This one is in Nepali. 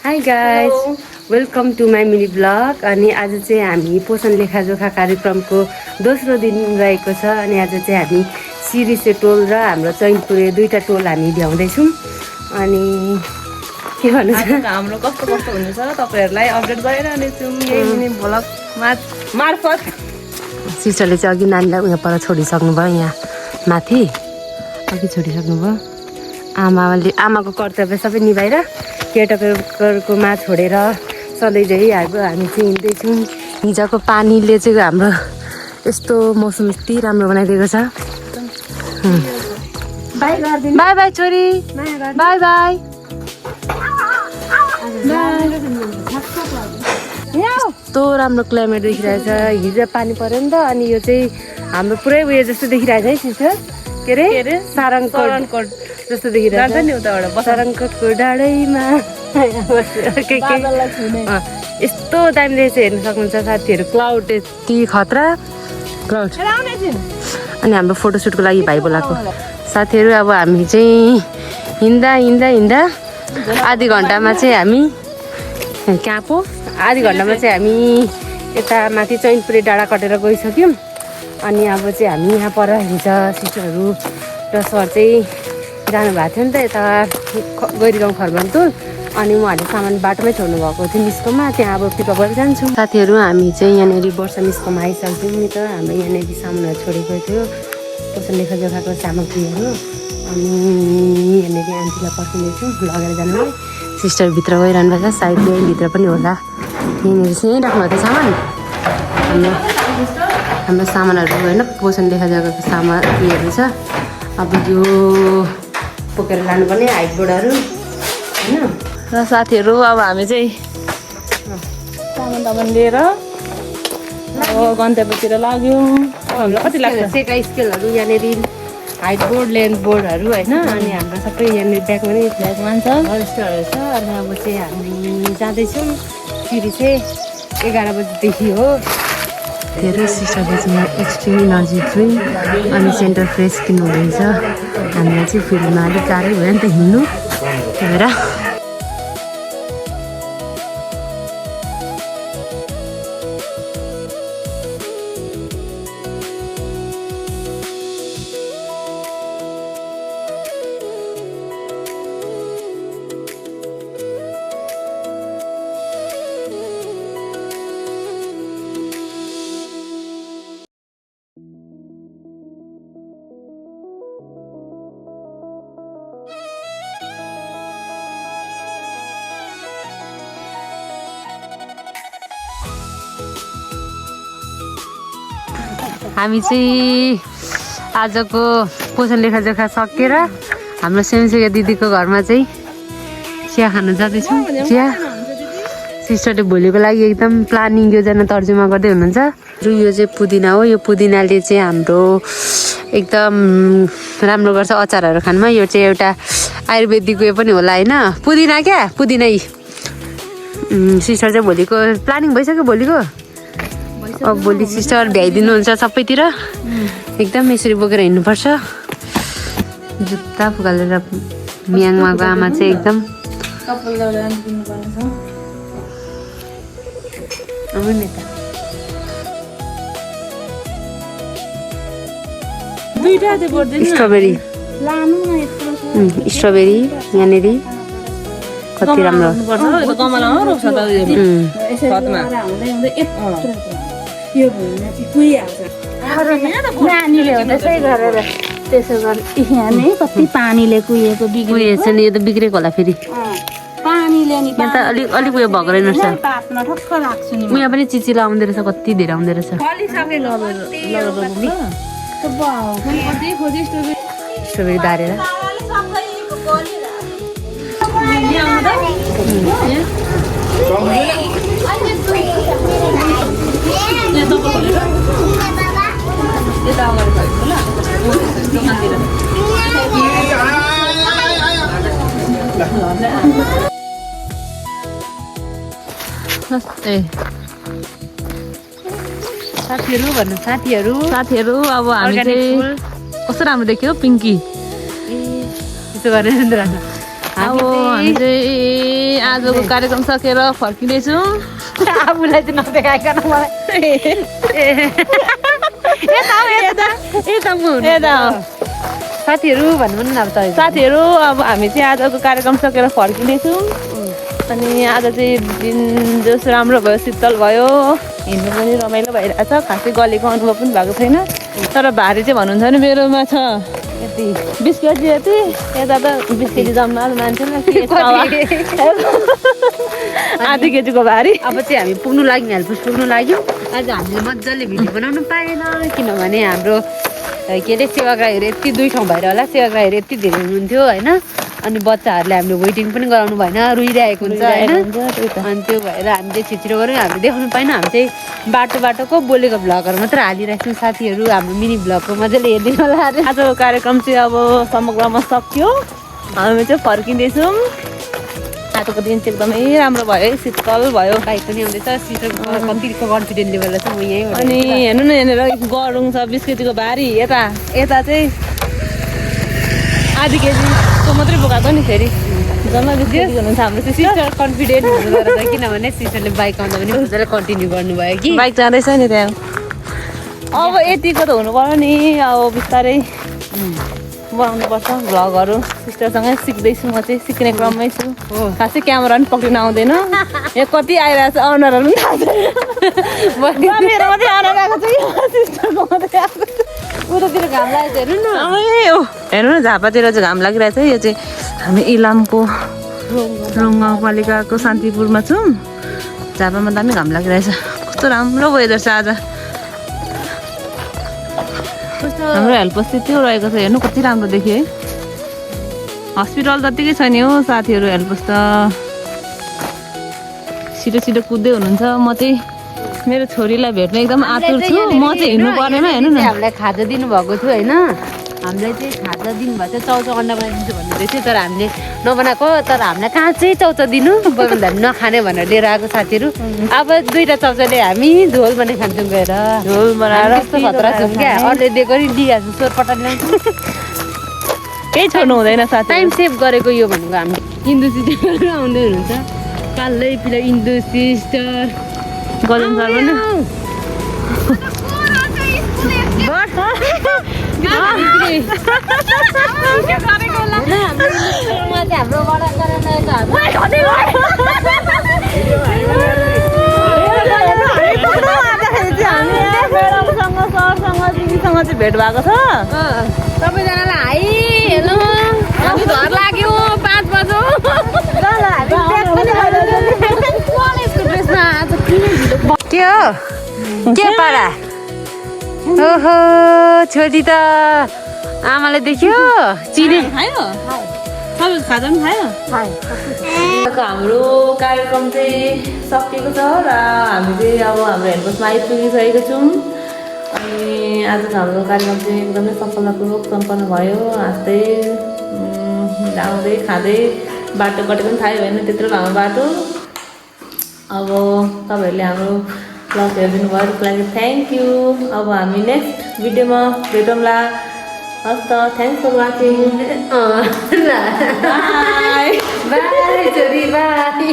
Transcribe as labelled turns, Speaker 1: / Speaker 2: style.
Speaker 1: High guys, welcome to my mini vlog. अनि आज चाहिँ हामी पोषण लेखाजोखा कार्यक्रमको दोस्रो दिन रहेको छ। अनि आज चाहिँ हामी सिरिसे टोल र हाम्रो चैनपुरे दुईवटा टोल हामी भ्याउँदैछौँ। अनि के भन्नु छ
Speaker 2: हाम्रो कस्तो कस्तो हुनेछ तपाईँहरूलाई अपडेट गरिरहनेछौँ यही मिनी ब्लग मार्फत।
Speaker 1: सिस्टरले चाहिँ अघि नानीलाई उयो पर छोडिसक्नु भयो, यहाँ माथि अघि छोडिसक्नु भयो। आमाको कर्तव्य सबै निभाएर केटाकेटरकोमा छोडेर सधैँ झै हामी चाहिँ हिँड्दैछौँ। हिजोको पानीले चाहिँ हाम्रो यस्तो मौसम यति राम्रो बनाइदिएको छ। बाई बाई छोरी, बाई बाई। यस्तो राम्रो क्लाइमेट देखिरहेछ। हिजो पानी पऱ्यो नि त, अनि यो चाहिँ हाम्रो पुरै उयो जस्तो देखिरहेछ है सिस्टर। के अरे सारङकोट जस्तो देखिरहेछ नि उताबाट। सारङकोटको डाँडैमा यस्तो दामी रहेछ, हेर्न सक्नुहुन्छ साथीहरू। क्लाउड यति खतरा क्लाउड। अनि हाम्रो फोटोसुटको लागि भाइ बोलाएको साथीहरू। अब हामी चाहिँ हिँड्दा हिँड्दा हिँड्दा आधी घन्टामा चाहिँ हामी कहाँ पो आधी घन्टामा चाहिँ हामी यता माथि चैनपुरे डाँडा कटेर गइसक्यौँ। अनि अब चाहिँ हामी यहाँ पर हिजो सिस्टरहरू र सर चाहिँ जानुभएको थियो नि त यता गैरीगाउँ खरबन्तुल। अनि उहाँहरूले सामान बाटोमै छोड्नु भएको थियो मिस्कोमा, त्यहाँ अब पिकअप गरेर जान्छौँ। साथीहरू हामी चाहिँ यहाँनिर वर्षा मिस्कोमा आइसक्यौँ नि त। हाम्रो यहाँनिर सामानहरू छोडेको थियो, पोषण लेखाजोखाको सामग्रीहरू। अनि यहाँनिर आन्टीलाई पर्खिँदैछौँ लगेर जानु। सिस्टरभित्र गइरहनु भएको छ, सायद यहीँभित्र पनि होला। यहाँनिर चाहिँ यहीँ राख्नुभएको थियो सामान। हाम्रो सामानहरू होइन, पोषण लेखाजोखाको सामग्रीहरू छ। अब यो बोकेर लानुपर्ने हाइट बोर्डहरू होइन।
Speaker 2: र साथीहरू अब हामी चाहिँ सामान लिएर अब गन्तव्यतिर लाग्यौँ। हामीलाई कति लाग्छ
Speaker 1: सेटा स्केलहरू, यहाँनिर हाइट बोर्ड लेन्थ बोर्डहरू होइन। अनि हाम्रो सबै यहाँनिर ब्यागमा नै
Speaker 2: ब्यागमा छ,
Speaker 1: रजिस्टरहरू छ। अनि अब चाहिँ हामी जाँदैछौँ फेरि चाहिँ 11 बजीदेखि हो। धेरै सिस्टरले चाहिँ एक्सट्रिम इनर्जी ड्रिङ्क अनि सेन्टर फ्रेस किन्नुहुँदैछ। हामीलाई चाहिँ फिल्डमा अलिक गाह्रै भयो नि त हिँड्नु, त्यही भएर। हामी चाहिँ आजको पोषण लेखाजोखा सकेर हाम्रो सेमसेका दिदीको घरमा चाहिँ चिया खानु जाँदैछौँ। चिया सिस्टरले भोलिको लागि एकदम प्लानिङ योजना तर्जुमा गर्दै हुनुहुन्छ। यो चाहिँ पुदिना हो। यो पुदिनाले चाहिँ हाम्रो एकदम राम्रो गर्छ अचारहरू खानुमा। यो चाहिँ एउटा आयुर्वेदिक उयो पनि होला होइन, पुदिना क्या पुदिनै। सिस्टर चाहिँ भोलिको प्लानिङ भइसक्यो भोलिको। अब भोलि सिस्टर भ्याइदिनुहुन्छ सबैतिर। एकदम यसरी बोकेर हिँड्नुपर्छ। जुत्ता फुकालेर मियाङमाको आमा चाहिँ एकदम स्ट्रबेरी स्ट्रबेरी यहाँनिर कति राम्रो।
Speaker 3: नानीले हो त्यसै गरेर त्यसो गर्नु। यहाँ नै कति पानीले कुहिएको
Speaker 1: बिग्रिएछ नि, यो त बिग्रेको होला फेरि
Speaker 3: पानीले नि।
Speaker 1: यहाँ त अलिक उयो भएको रहेछ।
Speaker 3: पातमा ठक्क लाग्छ नि।
Speaker 1: उयो पनि चिचिला आउँदो रहेछ, कति धेरै आउँदो रहेछ। स्ट्रबेरी दारेर साथीहरू भन्नु। साथीहरू
Speaker 2: अब हामी चाहिँ कस्तो राम्रो देख्यो पिङ्की।
Speaker 1: त्यसो गरेर
Speaker 2: हामी चाहिँ आजको कार्यक्रम सकेर फर्किँदैछौँ।
Speaker 1: आफूलाई चाहिँ नदेखाइकन मलाई साथीहरू भन्नु न अब तपाईँ।
Speaker 2: साथीहरू अब हामी चाहिँ आजको कार्यक्रम सकेर फर्किँदैछौँ। अनि आज चाहिँ दिन जस राम्रो भयो, शीतल भयो, हिँड्नु पनि रमाइलो भइरहेछ। खासै गलेको अनुभव पनि भएको छैन। तर भारी चाहिँ भन्नुहुन्छ भने मेरोमा छ
Speaker 1: यति
Speaker 2: 20 केजी जति। यता त 20 केजी जम्मा मान्छेलाई आधी केजीको भारी।
Speaker 1: अब चाहिँ हामी पुग्नु लाग्यौँ, हेल्पस पुग्नु लाग्यौँ। आज हामीले मजाले भिडियो बनाउनु पाएन किनभने हाम्रो के अरे सेवाग्राहीहरू यति 2 ठाउँ भएर होला। सेवाग्राहीहरू यति धेरै हुनुहुन्थ्यो होइन। अनि बच्चाहरूले हामीले वेटिङ पनि गराउनु भएन, रुइरहेको हुन्छ होइन। अनि त्यो भएर हामीले छिटो गऱ्यौँ, हामीले देखाउनु पाएन। हामी चाहिँ बाटोको बोलेको भ्लगहरू मात्र हालिरहेको छौँ। साथीहरू हाम्रो मिनी भ्लगको मजाले हेरिदिनु होला।
Speaker 2: आजको कार्यक्रम चाहिँ अब समग्रमा सक्यो। हामी चाहिँ फर्किँदैछौँ। आजको दिन चाहिँ एकदमै राम्रो भयो, शीतल भयो।
Speaker 1: बाइक पनि आउँदैछ। सिस्टरको कतिको कन्फिडेन्ट लेभल छ म यहीँ।
Speaker 2: अनि हेर्नु न यहाँनिर गरुङ छ 20 केजीको भारी। यता चाहिँ आधी केजीको मात्रै बोकाएको नि फेरि। जम्मा 20 केजी हुनुहुन्छ हाम्रो
Speaker 1: सिस्टर कन्फिडेन्ट हुँदो रहेछ किनभने सिस्टरले बाइक आउँदा पनि मजाले कन्टिन्यू गर्नुभयो कि।
Speaker 2: बाइक जाँदैछ नि त्यहाँ। अब यतिको त हुनु पर्यो नि। अब बिस्तारै बनाउनुपर्छ भ्लगहरू। सिस्टरसँगै सिक्दैछु म चाहिँ, सिक्ने क्रममै छु। खासै क्यामेरा पनि पक्रिन आउँदैन। यहाँ कति आइरहेको छ अनुहारहरू पनि थाहा छैन। मेरो मात्रै अनुहार आएको छ कि सिस्टरको मात्रै आएको छ।
Speaker 1: उतातिर घाम लागेको हेर्नु न।
Speaker 2: हेर्नु न झापातिर चाहिँ घाम लागिरहेछ। यो चाहिँ हामी इलामको रोङ गाउँपालिकाको शान्तिपुरमा छौँ। झापामा दामी घाम लागिरहेछ। कस्तो राम्रो वेदर छ आज। हाम्रो हेल्पस चाहिँ त्यो रहेको छ। हेर्नु कति राम्रो देखियो है। हस्पिटल जतिकै छ नि हो साथीहरू। हेल्पस त छिटो कुद्दै हुनुहुन्छ। म चाहिँ मेरो छोरीलाई भेट्न एकदम आतुर छु। म चाहिँ हिँड्नु पर्नेमा हेर्नु न।
Speaker 1: हामीलाई खाजा दिनुभएको थियो होइन। हामीलाई चाहिँ खाजा दिनुभएको थियो। चाउचाउ अन्डा बनाइदिन्छु भन्नुहुँदै थियो तर हामीले नबनाएको। तर हामीलाई कहाँ चाहिँ चाउचाउ दिनु, बरु हामी नखाने भनेर लिएर आएको साथीहरू। अब 2टा चाउचाउले हामी झोल बनाइ खान्छौँ गएर।
Speaker 2: झोल बनाएर
Speaker 1: त्यस्तो खतरा छौँ क्या। अरूले दिएको नि दिइहाल्छौँ, सोर पटान ल्याउँछौँ।
Speaker 2: केही छोड्नु हुँदैन साथी।
Speaker 1: टाइम सेभ गरेको यो भनेको हामीले इन्दु सिस्टर आउँदै हुनुहुन्छ। कालै पिला इन्दु सिस्टर
Speaker 2: गजन सर पनि सरसँग चाहिँ भेट भएको छ।
Speaker 1: सबैजनालाई हाई हेलो। हामी घर लाग्यो 5 बज्यो। के हो के पारा? ओहो छोरी त आमाले देख्यो चिने।
Speaker 2: खायो सबै खाजा पनि खायो। हाम्रो कार्यक्रम चाहिँ सकिएको छ र हामी चाहिँ अब हाम्रो हेल्पसमा आइपुगिसकेको छौँ। अनि आजको हाम्रो कार्यक्रम चाहिँ एकदमै सफलतापूर्वक सम्पन्न भयो। हाँस्दै आउँदै खाँदै बाटो कटेको पनि थाहै भएन, त्यत्रो लामो बाटो। अब तपाईँहरूले हाम्रो ब्लग हेरिदिनु भयो त्यसको लागि थ्याङ्क यू। अब हामी नेक्स्ट भिडियोमा भेटौँला। हस् त, थ्याङ्क्स फर वाचिङ।
Speaker 1: बाई छोरी बाई।